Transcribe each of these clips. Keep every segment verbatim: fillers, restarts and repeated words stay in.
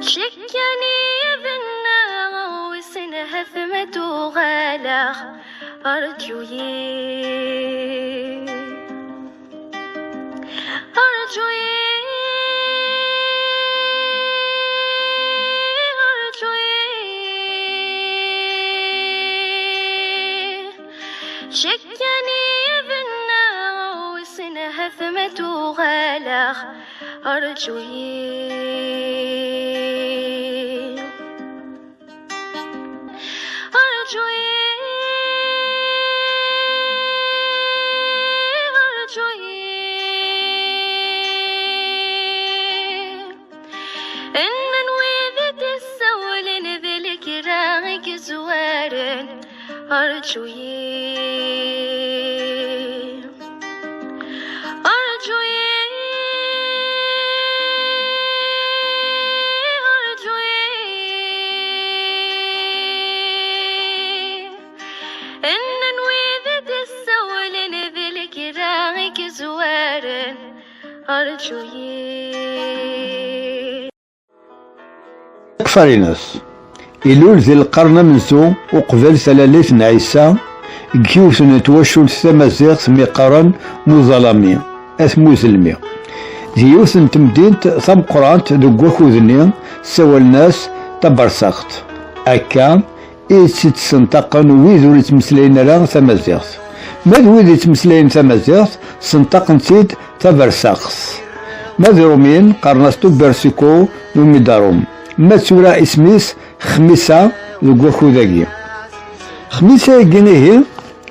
Cikkan i ibenna, wissen ahat ma d-uɣaleɣ. Rǧu-yi, rǧu-yi, rǧu-yi. Cikkan i ibenna, wissen ahat ma d-uɣaleɣ. Rǧu-yi, rǧu-yi, rǧu-yi. Nnan wid i d-issawlen d lekra i yezwaren. Rǧu-yi, rǧu-yi, rǧu-yi. Nnan wid i d-issawlen d lekra i yezwaren. Rǧu-yi. Takfarinas. Ilul di lqern amenzu uqbel talalit n Ɛisa, deg yiwet n twacult tamaziɣt mi qqaren Muẓalami, At Muzelmi. D yiwet n temdint tameqqrant deg wakud-nni, ssawalen-as Tabersaɣt. Akka i tt-id-ssenṭaqen wid ur ittmeslayen ara tamaziɣt. Ma d wid ittmeslayen tamaziɣt, ssenṭaqen-tt-id Tabersaɣt. Ma d Iṛumyen, qqaren-as Tubersiku n Umidarum. Ma d tura isem-is Xmisa deg wakud-agi. Xmisa-agi ihi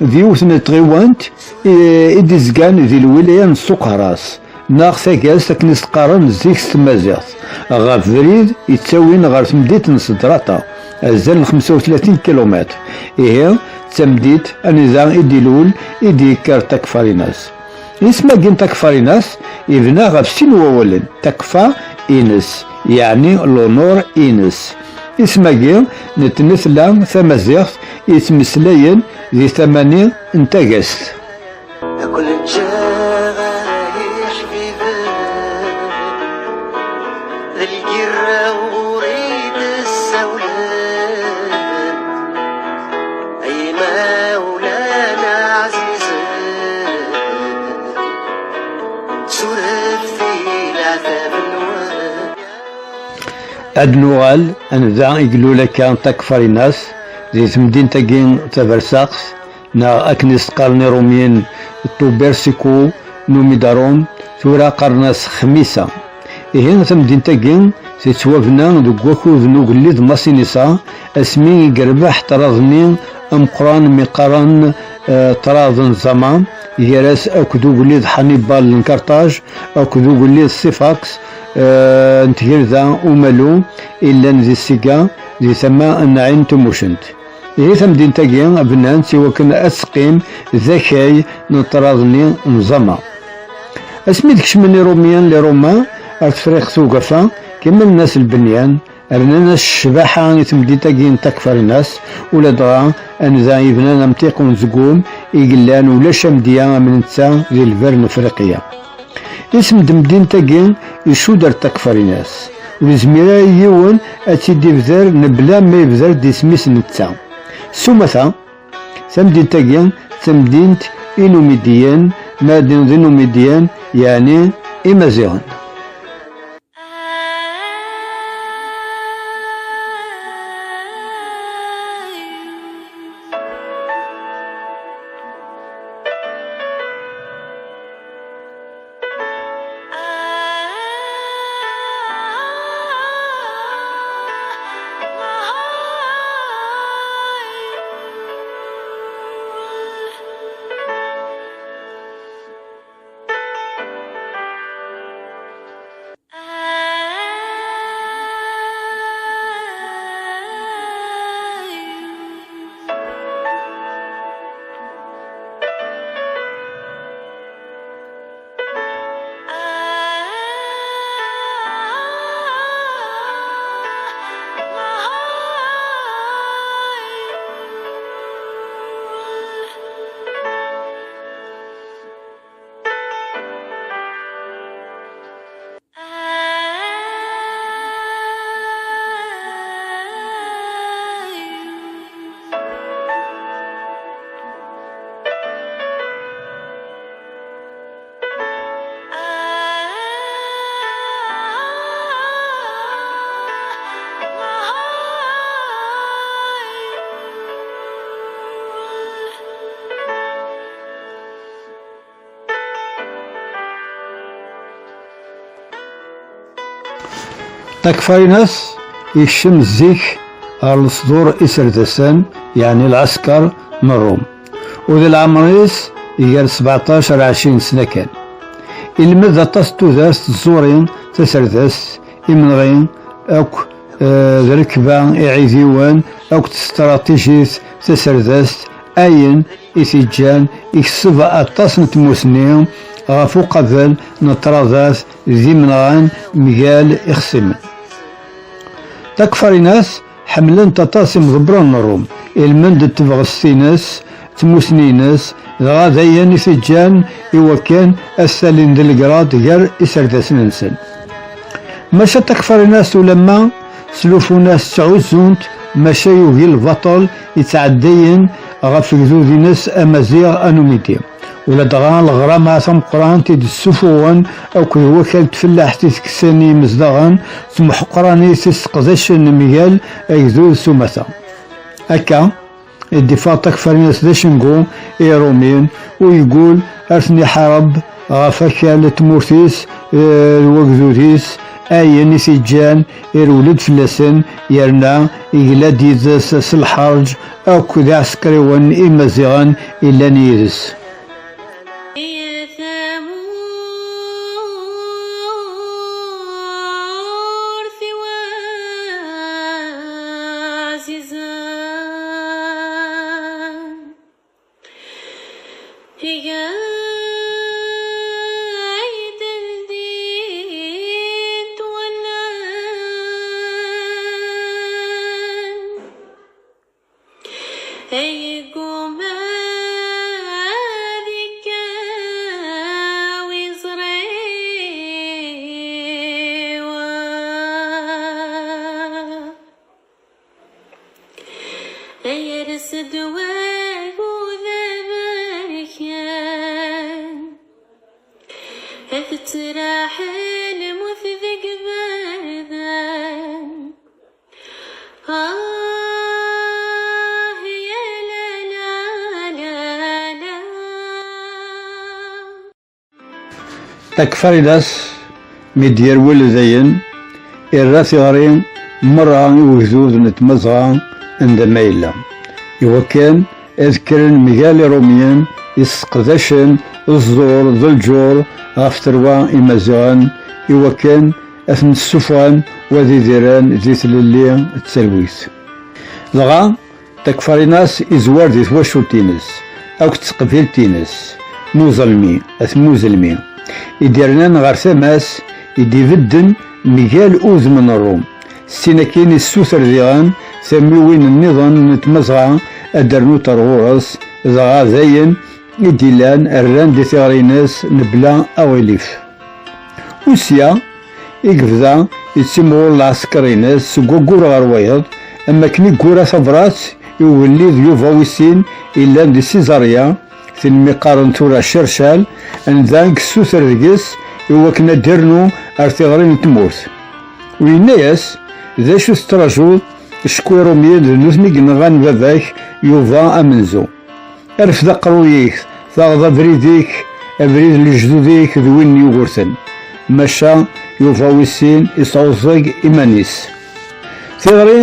d yiwet n tɣiwant i, i d-izgan di lwilaya n Suqhras, neɣ Tagast akken i s-qqaren zik s tmaziɣt, ɣef brid yettawin ɣer temdint n Sedrata, azal n xemsa u tlatin kilumitr. Ihi, d tamdint anida i d-ilul, i d-yekker Takfarinas. Isem-agi n Takfarinas yebna ɣef sin wawalen, takfa ines, yeɛni l'honneur ines. Isem-agi n tnetla tamaziɣt yettmeslayen di tama-nni n Tagast. Ad ken-ǧǧeɣ ay iḥbiben, d lgirra ur i d-ssawlen, ay imawlan ɛzizen, surfet-iyi leɛtab-nwen. Ad nuɣal anda i ilul akka Takfarinas, di temdint-agi Tabersaɣt, neɣ akken i s-qqaren Iṛumyen Tubersiku n Umidarum, tura qqaren-as Xmisa. Ihi tamdint-agi tettwabna deg wakud n ugellid Masinisa, asmi i yerbeḥ ṭṭrad-nni ameqqran mi qqaren, eh, ṭṭrad n Zama, gar-as akked ugellid Ḥanibal n Karṭaj, akked ugellid Sifaks, eh, n tgelda Umalu, i llan di Siga, di tama n Ɛin Tumucent. Ihi tamdint-agi bnan-tt i wakken ad teqqim d akay n ṭṭrad-nni n Zama. Asmi d-kecmen Iṛumyen, les Romains, ar Tefriqt Ugafa, kemmlen-as lbenyan, rnan-as ccbaḥa i temdint-agi n Takfarinas, ula dɣa anda i bnan amtiq unezgum i yellan ulac amedya am netta di lber n Afriqya. Isem n temdint-agi icudd ar Takfarinas. Ur yezmir ara yiwen ad tt-id-ibder mebla ma yebder-d isem-is netta. S umata, tamdint-agi d tamdint Inumidiyen, ma d Inumidiyen, yeɛni Imaziɣen. Takfarinas yekcem zik ɣer lesdur iserdasen, yeɛni lɛesker n Ṛum, u di leɛmer-is iger sbeɛṭac ar ɛecrin sna kan. Ilmed aṭas n tudert tẓuri, taserdast, imenɣi, akk, eh, d rrekba, iɛidiwen, akked testratijit taserdast, ayen i t-iǧǧan ikseb aṭas n tmusni ɣef uqabel n ṭṭradat d imenɣan mgal ixṣimen. Takfarinas ḥemmlen-t aṭas imḍebbren n Ṛum, ilmend n tebɣest-ines, tmusni-ines, dɣa d ayen i t-iǧǧan i wakken ad s-alin d legrad gar iserdasen-nsen. Maca takfarinas ulamma slufun-as ttɛuzzun-t, maca yugi lbaṭel yettɛeddayen ɣef ugdud-ines amaziɣ anumidi. Ula dɣa leɣrama tameqqrant i d-ssufuɣen akked wakal n tfellaḥt i tekksen i yimezdaɣen, d tmeḥqranit i sseqdacen mgal agdud s umata. Akka i d-iffeɣ takfarinas d acengu i Iṛumyen, u yeggul ar ten-iḥareb ɣef akal n tmurt-is, eh, d wagdud-is, ayen i t-iǧǧan irwel-d fell-asen, yerna igla-d yid-s s lḥerǧ akked iɛsekriwen imaziɣen illan yid-s. Tamurt-iw ɛziza, iga ay d-ldint wallan. Ay yegguma ad ikkaw iẓri-wa, ay ers-d wagud aberkan, ad tettraḥ lmut deg iberdan. Ah, ya la la la la. Takfarinas mi d-yerwel dayen, irra tiɣri merra i ugdud n Tmazɣa anda ma yella, iwakken ad kkren mgal Iṛumyen isseqdacen ẓẓur d lǧur ɣef terwa imaziɣen, iwakken ad ten-ssufɣen u ad idiren di tlelli d talwit. Dɣa takfarinas izwar di twacult-ines akked teqbilt-ines n uẓelmi, at Muzelmi, i d-yernan ɣer tama-s, i d-ibedden mgal udem n Ṛum. Syin akkin issuter diɣen tamiwin nniḍen n Tmazɣa ad d-rnunt ar ɣur-s, dɣa dayen i d-illan rran di tiɣri-ines mebla aɣilif. Usya i yebda yettimɣur lɛesker-ines seg waggur ɣer wayeḍ, am wakken i yura tabrat i ugellid Yuba wis sin illan di Sizarya, tin mi qqaren tura Cercal, anda i yessuter deg-s i wakken ad d-irnu ar tiɣri n tmurt. U yenna-yas: "D acu tettrajuḍ? Acku Iṛumyen d nutni i yenɣan baba-k Yuba amenzu. Rfed aqerruy-ik, taɣeḍ abrid-ik, abrid n lejdud-ik d win n Yugurten." Maca Yuba wis sin isɛuẓẓeg iman-is. Tiɣri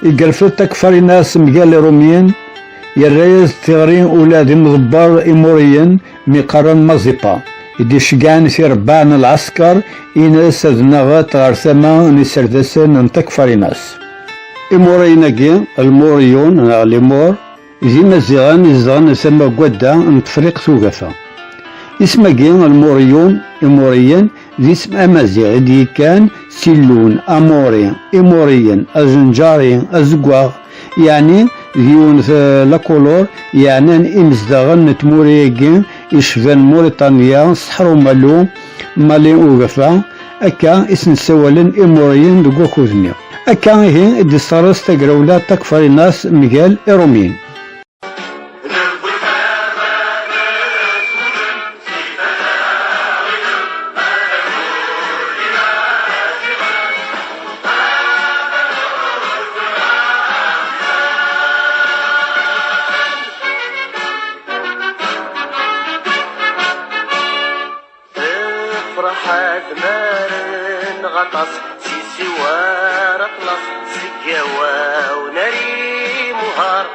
i yerfed takfarinas mgal Iṛumyen, yerra-yas-d tiɣri ula d imḍebber Imuriyen mi qqaren Mazipa, i d-iceggɛen tirebbaɛ n lɛesker-ines ad naɣent ɣer tama n iserdasen n takfarinas. Imuriyen-agi, Lmuriyun neɣ Limur, d Imaziɣen izedɣen tama n wadda n Tefriqt Ugafa. Isem-agi, Lmuriyun, Imuriyen, d isem amaziɣ i d-yekkan si Llun, Amuri, Imuriyen, Azenǧari, Azeggaɣ, yeɛni d yiwen t-, la couleur yeɛnan imezdaɣen n tmura-agi icban Muriṭanya, Ṣṣeḥra Umalu, Mali Ugafa, akka i sen-ssawalen Imuriyen deg wakud-nni. Akka ihi i d-tesseɣres tagrawla Takfarinas mgal Iṛumyen. Tefreḥ ad maren ɣaṭas si Siwar aṭlas seg Awaw n Ari Muhar,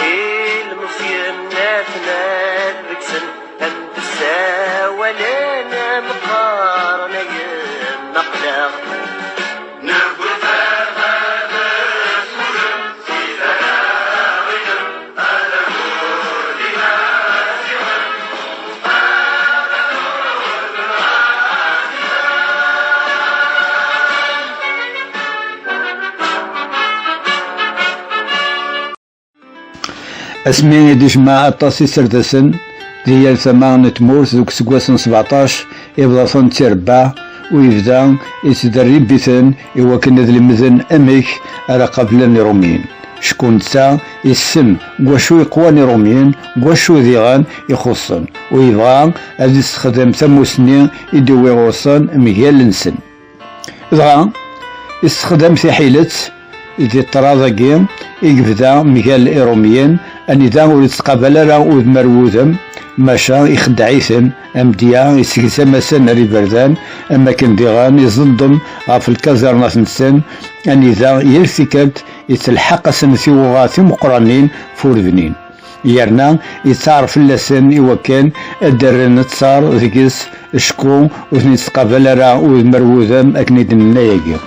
ilmeẓyen atnan deg-sen, am d-ssawalen, am qqaren ayen aql-aɣ. Asmi i d-ijmeɛ aṭas iserdasen di yal tama n tmurt deg useggas n sbeɛṭac, ibda-ten ttirebbaɛ u yebda yettderrib-iten i wakken ad lemden amek ara qablen Iṛumyen. Cku netta yessen deg wacu i qwan Iṛumyen, deg wacu diɣen ixuṣṣen, u yebɣa ad yessexdem tamusni i d-iwwi ɣur-sen mgal-nsen. Dɣa, yessexdam tiḥilet di ṭṭrad-agi i yebda mgal Iṛumyen, anida ur yettqabal ara udem ar wudem, maca ixeddeɛ-iten, amedya yessegzam-asen ar iberdan, am wakken diɣen iẓeddem ɣef lkaẓirnat-nsen, anida yal tikkelt yettelḥaq-asen tiwuɣa timeqqranin f ur bnin. Yerna yettaɛer fell-asen i wakken ad d-rren ttaṛ deg-s, acku ur ten-yettqabal ara udem ar wudem akken i d-nenna yagi.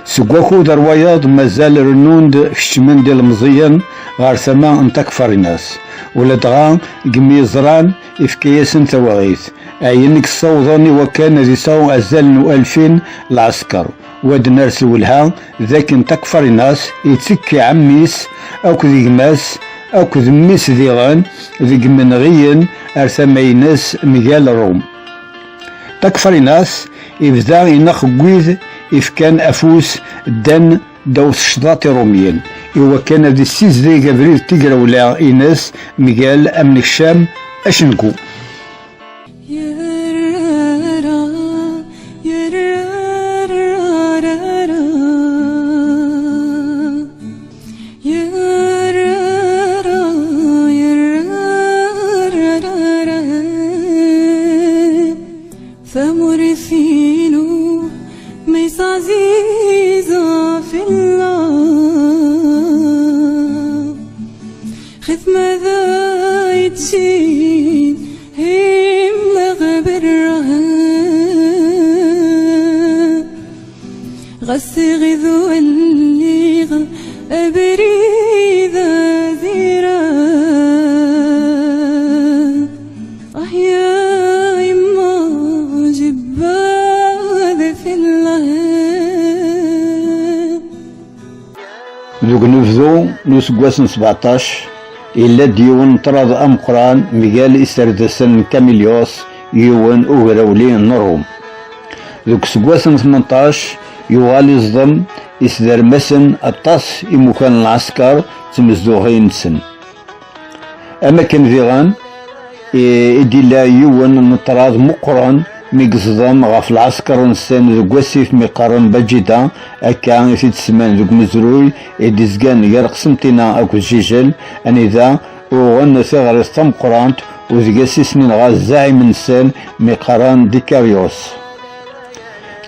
Seg wakud ar wayeḍ mazal rennun-d keččmen-d ilemẓiyen ɣer tama n Takfarinas, uladɣa deg mi yeẓran ifka-yasen tawaɣit, ayen i yessawḍen i wakken ad yesɛu azal n alfin lɛesker. Wa d-ners lwelha d akken Takfarinas yettekki ɛemmi-s akked gma-s akked mmi-s diɣen deg imenɣiyen ar tama-ines mgal Ṛum. Takfarinas ibda ineqq deg wid ifkan afus ddan ddaw tecḍaṭ Iṛumyen i wakken ad yessizdig abrid n tigrawla-ines mgal amnekcam acengu. Tamurt-inu ma yesɛziz ɣef Allah, xedma da yettcin himleɣ berraha. Ɣas iɣid walliɣ abrid azira. Ah ya yemma, jebbad fillah. Deg unebdu n useggas n sbeɛṭac, yella-d yiwen n ṭṭrad ameqqran mgal iserdasen n Kamilius, yiwen ugrawli n Ṛum. Deg useggas n tmenṭac, yuɣal iẓdem, isderm-asen aṭas imukan n lɛesker d tmezduɣin-nsen. Am akken diɣen i, i d-illa yiwen n ṭṭrad meqqren mi yeẓdem ɣef lɛesker-nsen deg wasif mi qqaren Baǧida, akka i t-id-semman deg umezruy i d-izgan gar Qsenṭina akked Jijel, anida uɣen tiɣrit tameqqrant u deg-s i sen-inɣa zzaɛim-nsen mi qqaren Dikaryus.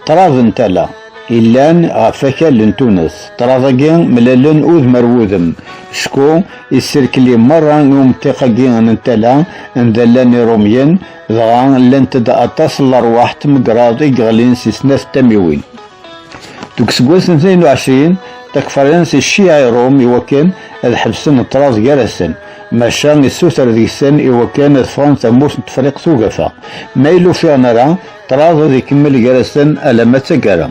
Ṭṭrad n tala illan ɣef akal n Tunes. Ṭṭrad-agi mlalen udem ar wudem, acku isserkli merra i umṭiq-agi n tala n dalla n Iṛumyen, dɣa llant-d aṭas n lerwaḥ n tmegraḍ i yeɣlin si snat tamiwin. Deg useggas n tnayen u ɛecrin, Takfarinas icciɛ i Ṛum i wakken ad ḥebsen ṭṭrad gar-asen, maca issuter deg-sen i wakken ad ffɣen tamurt n Tefriqt Ugafa. Ma yella ur fiɣen ara, ṭṭrad ad ikemmel gar-asen alamma d taggara.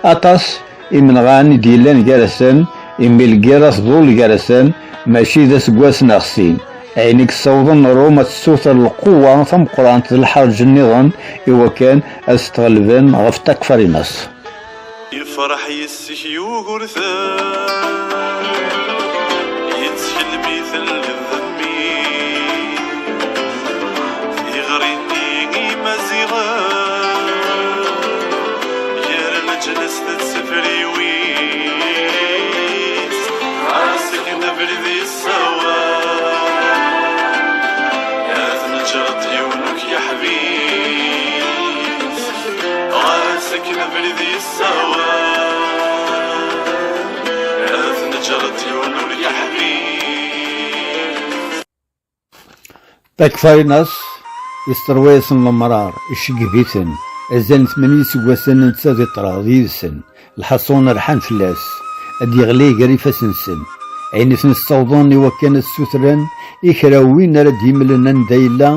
Aṭas imenɣan i d-yellan gar-asen, imi lgirra tḍul gar-asen, mačči d aseggas neɣ sin. Ayen i yessawḍen Ṛum ad tessuter lquwwa tameqqrant d lḥerǧ nniḍen i wakken ad sɣelben ɣef Takfarinas. Yefreḥ yes-k Yugurten, yettkel mi telliḍ d mmi. Tiɣri-nni Imaziɣen, gar leǧnas d tefriwin, ɣer-s akken abrid yessawal, ad neǧreḍ yiwen uk yeḥbis. Di yessawal, ad neǧreḍ yiwen ur yeḥbib. Takfarinas, yesṭerwa-yasen lemrar, iceggeb-iten. Azal n tmanya iseggasen netta di ṭṭraḍ yid-sen. Lḥaṣun rḥan fell-as, ad d-yeɣli gar ifassen-nsen. Ayen i ten-ssawḍen i wakken ad ssutren i kra win ara d-yemlen anda yella,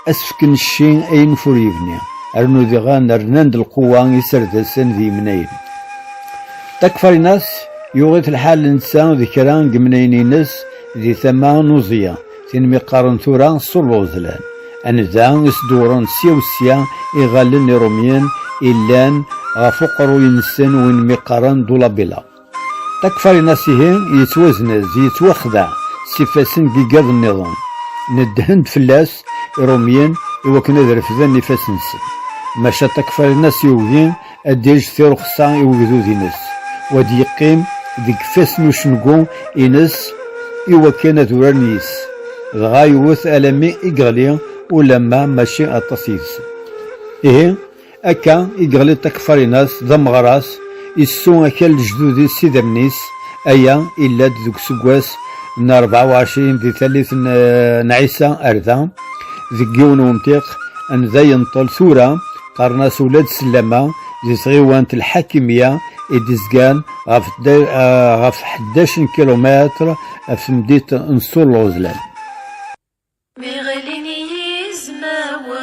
ad s-fken cci ayen ur yebni, rnu diɣen rnan-d lquwa iserdasen d yimnayen. Takfarinas yuɣ-it lḥal netta d kra n yemnayen-ines di tama n uẓeyya, tin mi qqaren tura Ṣur Lɣezlan, anda i s-dewren sya u sya iɣallen irumyen illan ɣef uqerruy-nsen, win mi qqaren Dulabila. Takfarinas ihi yettwaznez, yettwaxdeɛ s ifassen n yigaḍ nniḍen. Neddhen-d fell-as irumyen i wakken ad refden ifassen-nsen. Maca Takfarinas yugi ad d-yeǧǧ tirexsa i ugdud-ines, u ad yeqqim deg ifassen n ucengu-ines i wakken ad uraren yis-s. Dɣa yewwet alami i yeɣli, ulamma mačči aṭas yid-sen. Ihi, akka i yeɣli Takfarinas d ameɣras, issu akal lejdud-is s idammen-is. Aya illa-d deg useggas n rebɛa u ɛecrin di tallit n, n Ɛisa ar da, deg yiwen wemtiq anda yenṭel tura, qqaren-as ula d Sellama, di tɣiwant Lḥakimiya i d-izgan ɣef dda-, ah, ɣef ḥdac n kilumitr ɣef temdint n Sur Lɣezlan. Mi ɣlin yizmawen,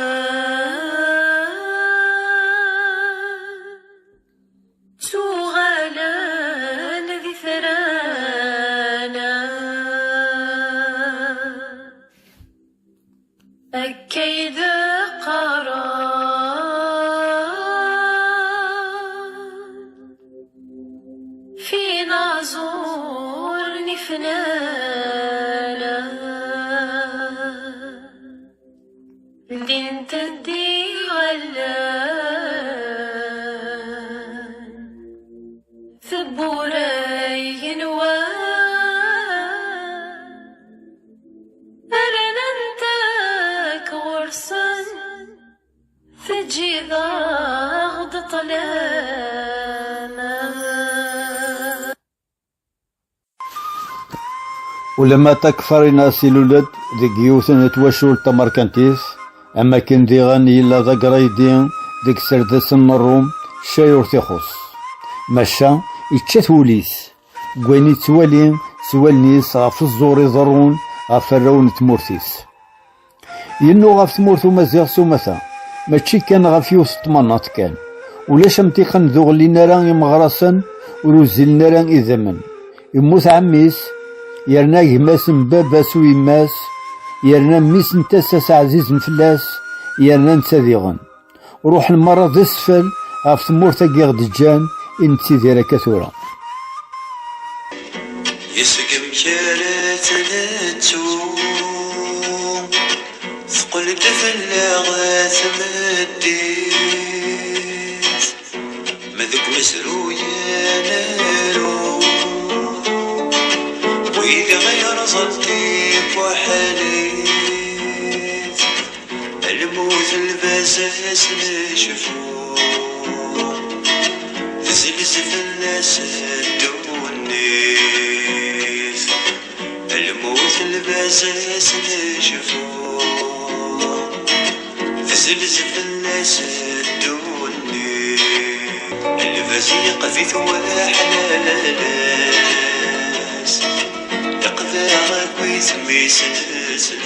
ttuɣalen d itran. Akka i d-qqaren f inaẓuren ifnanen. Ldint-d iɣallen tewwura igenwan, rnant akk ɣur-sen, teǧǧiḍ-aɣ-d ṭṭlam. Ulamma Takfarinas ilul-d deg yiwet n twacult tamerkantit, am akken diɣen yella d agraydi deg iserdasen n Ṛum, cay ur t-ixuṣṣ. Maca, ičča-t wul-is deg wayen yettwali s wallen-is ɣef ẓẓur iḍerrun ɣef warraw n tmurt-is. Yennuɣ ɣef tmurt umaziɣ s umata, mačči kan ɣef yiwet n tmannaḍt kan. Ulac amtiqen d ur ɣellin ara imeɣrasen, ur uzzilen ara idammen. Yemmut ɛemmi-s, yerna gma-s n baba-s u yemma-s, yerna mmi-s n tasa-s ɛzizen fell-as, yerna netta diɣen. Ruḥen merra d asfel ɣef tmurt-agi i ɣ-d-ǧǧan i nettidir akka tura. Yesgem kra tnettu, teqqel-d fell-aɣ tmeddit, ma deg umezruy nru, wid ɣ-yerẓen tifuḥlit. Lmut lbaz-as necfu, tezlez fell-as ddunit. Lmut lbaz-as necfu, tezlez fell-as ddunit. Lbaz yeqbit waḥlalas, iqḍeɛ akk i tmes-nsen.